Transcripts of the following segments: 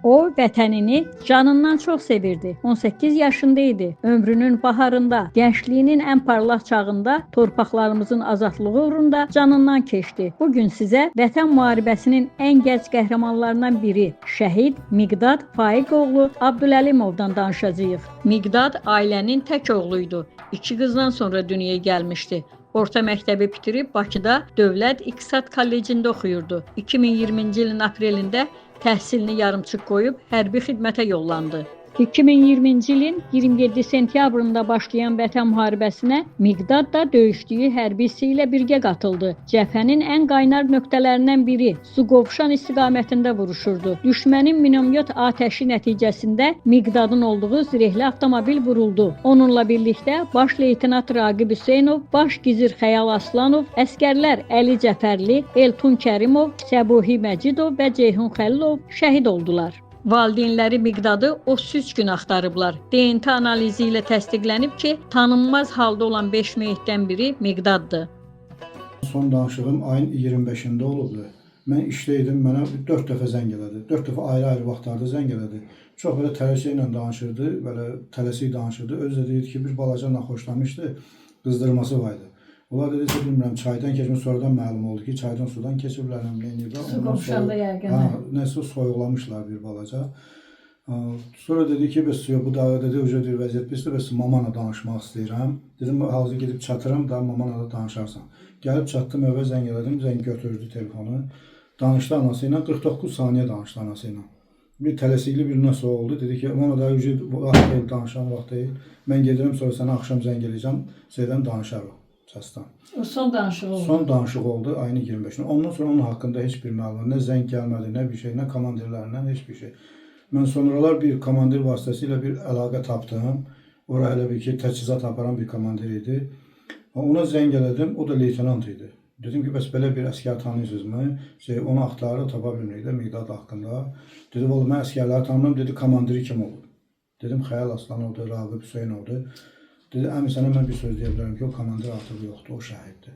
O vətənini canından çox sevirdi. 18 yaşında idi. Ömrünün baharında, gəncliyinin ən parlaq çağında torpaqlarımızın azadlığı uğrunda canından keçdi. Bu gün sizə Vətən müharibəsinin ən gənc qəhrəmanlarından biri şəhid Miqdad Faiqoğlu Abdüləlimovdan danışacağıq. Miqdad ailənin tək oğlu idi. İki qızdan sonra dünyaya gəlmişdi. Orta məktəbi bitirib Bakıda Dövlət İqtisad Kollecində oxuyurdu. 2020-ci ilin aprelində təhsilini yarımçıq qoyub hərbi xidmətə yollandı. 2020-ci ilin 27 sentyabrında başlayan Vətən müharibəsinə Miqdad da döyüşdüyü hərbi hissə ilə birgə qatıldı. Cəbhənin ən qaynar nöqtələrindən biri Suqovuşan istiqamətində vuruşurdu. Düşmənin minomyot atəşi nəticəsində Miqdadın olduğu zirehli avtomobil vuruldu. Onunla birlikdə baş leytenant Raqib Hüseynov, baş gizir Xəyal Aslanov, əsgərlər Əli Cəfərli, Eltun Kərimov, Səbuhi Məcidov və Ceyhun Xəlilov şəhid oldular. Valideynləri Miqdadı 33 gün axtarıblar. DNT analizi ilə təsdiqlənib ki, tanınmaz halda olan 5 meyitdən biri Miqdaddır. Son danışığım ayın 25-də olubdu. Mən işdə idim, mənə 4 dəfə zəng elədi. 4 dəfə ayrı-ayrı vaxtlarda zəng elədi. Çox belə tələsik ilə danışırdı, belə tələsik danışırdı. Özü də deyirdi ki, bir balaca naxoşlamışdı, qızdırması var idi. Onlar dedi ki, bilmirəm, çaydan keçmiş, sonradan məlum oldu ki, çaydan sudan keçiblər, nə eləyiblər. Su qovşanda yəqin. Hə, nəsə soyuqlamışlar bir balaca. Sonra dedi ki, bəs yox, bu da dedi, uca bir vəziyyət pisdir, bəs mamanla danışmaq istəyirəm. Dedim, hazır gedib çatıram, da mamanla da danışarsan. Gəlib çatdım evə, zəng elədim, zəng götürdü telefonu. Danışdı anası ilə, 49 saniyə danışdı anası ilə. Bir tələsikli bir nəsə oldu. Dedi ki, mama da uca vaxt deyil, danışan vaxt deyil. Mən gedirəm, sonra sənə axşam zəng eləyəcəm, şeydən danışarıq çasdan. O son danışığı oldu. Son danışıq oldu ayın 25-də. Ondan sonra onun haqqında heç bir məlumat, nə zəng gəlmədi, nə bir şey, nə komandirlərindən heç bir şey. Mən sonralar bir komandir vasitəsilə bir əlaqə tapdım. Ora elə bir ki, təchizat aparan bir komandir idi. Ona zəng elədim, o da leytenant idi. Dedim ki, bəs belə bir əsgər tanıyırsınızmı? Şey, onu axtarır, tapa bilmirik də Miqdad haqqında. Dedi, vallah mən əsgərləri tanımıram. Dedi, komandiri kim olub? Dedim, Xəyal Aslanovdur, Raqib Hüseynovdur. Dedi, əmi sənə mən bir söz deyə bilərəm ki, o komandir artıq yoxdur, o şəhiddir.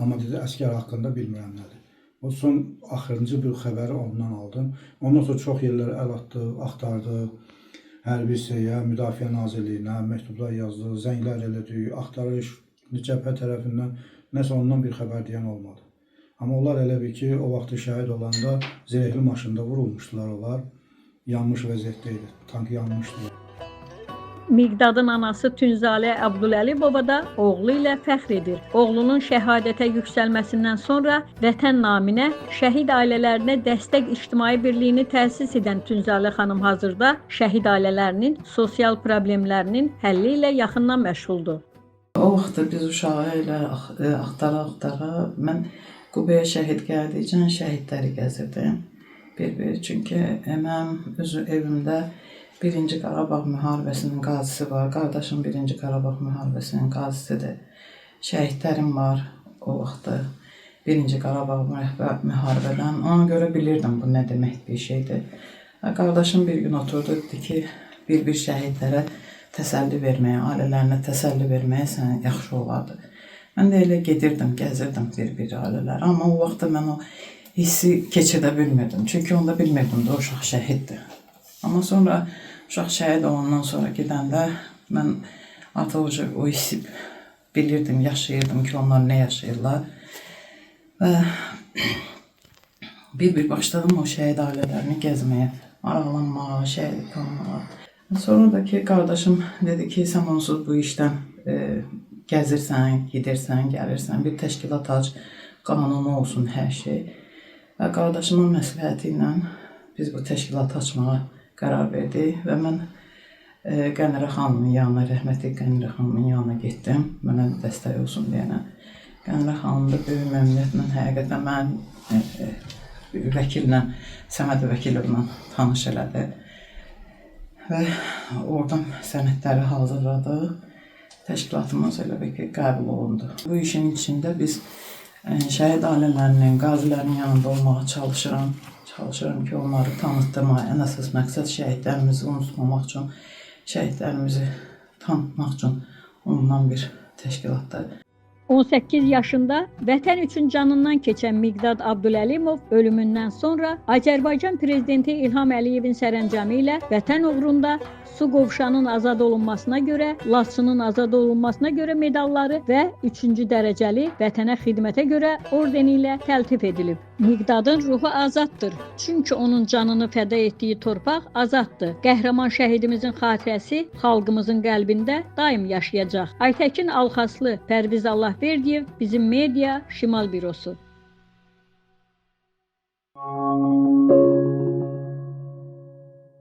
Amma dedi, əsgər haqqında bilmirəm nədir. O son axırıncı bir xəbəri ondan aldım. Ondan sonra çox yerlərə əl atdıq, axtardıq. Hərbi hissəyə, Müdafiə Nazirliyinə məktublar yazdıq, zənglər elədik, axtarış cəbhə tərəfindən nəsə ondan bir xəbər deyən olmadı. Amma onlar elə bil ki, o vaxtı şəhid olanda zirehli maşında vurulmuşdular onlar. Yanmış vəziyyətdə idi. Tank yanmışdı. Miqdadın anası Tünzalə Abdüləlibova da oğlu ilə fəxr edir. Oğlunun şəhadətə yüksəlməsindən sonra vətən naminə şəhid ailələrinə dəstək ictimai birliyini təsis edən Tünzalə xanım hazırda şəhid ailələrinin sosial problemlərinin həlli ilə yaxından məşğuldur. O vaxtda biz uşağı elə axtara-axtara mən Qubaya şəhid gəldikcə şəhidləri gəzirdim bir-bir. Çünki mənim öz evimdə Birinci Qarabağ müharibəsinin qazisi var. Qardaşım Birinci Qarabağ müharibəsinin qazisidir. Şəhidlərim var o vaxtda. Birinci Qarabağ müharibədən. Ona görə bilirdim bu nə demək bir şeydir. Qardaşım bir gün oturdu, dedi ki, bir-bir şəhidlərə təsəlli verməyə, ailələrinə təsəlli verməyə sən yaxşı olardı. Mən də elə gedirdim, gəzirdim bir-bir ailələrə. Amma o vaxtda mən o hissi keçirdə bilmirdim. Çünki onda bilmirdim də o uşaq şəhiddir. Amma sonra uşaq şəhid olandan sonra gedəndə mən artıq o hissi bilirdim, yaşayırdım ki, onlar nə yaşayırlar. Və bir-bir başladım o şəhid ailələrini gəzməyə, maraqlanmağa, şəhid tanımağa. Sonra da ki, qardaşım dedi ki, sən onsuz bu işdən gəzirsən, gedirsən, gəlirsən, bir təşkilat aç, qanunu olsun hər şey. Və qardaşımın məsləhəti ilə biz bu təşkilatı açmağa qərar verdik və mən Qənirə xanımın yanına, rəhmətli Qənirə xanımın yanına getdim, mənə dəstək olsun deyənə. Qənirə xanım da böyük məmnuniyyətlə həqiqətən mən vəkillə, Səməd Vəkilovla tanış elədi. Və oradan sənədləri hazırladıq. Təşkilatımız elə bil ki, qəbul olundu. Bu işin içində biz şəhid ailələrinin, qazilərin yanında olmağa çalışıram. Çalışıram ki, onları tanıtdırmağa. Ən əsas məqsəd şəhidlərimizi unutmamaq üçün, şəhidlərimizi tanıtmaq üçün olunan bir təşkilatdır. 18 yaşında vətən üçün canından keçən Miqdad Abdüləlimov ölümündən sonra Azərbaycan prezidenti İlham Əliyevin sərəncamı ilə vətən uğrunda Su qovşanın azad olunmasına görə, Laçının azad olunmasına görə medalları və 3-cü dərəcəli vətənə xidmətə görə ordeni ilə təltif edilib. Miqdadın ruhu azaddır. Çünki onun canını fəda etdiyi torpaq azaddır. Qəhrəman şəhidimizin xatirəsi xalqımızın qəlbində daim yaşayacaq. Aytəkin Alxaslı, Pərviz Allahverdiyev, Bizim Media, Şimal Bürosu.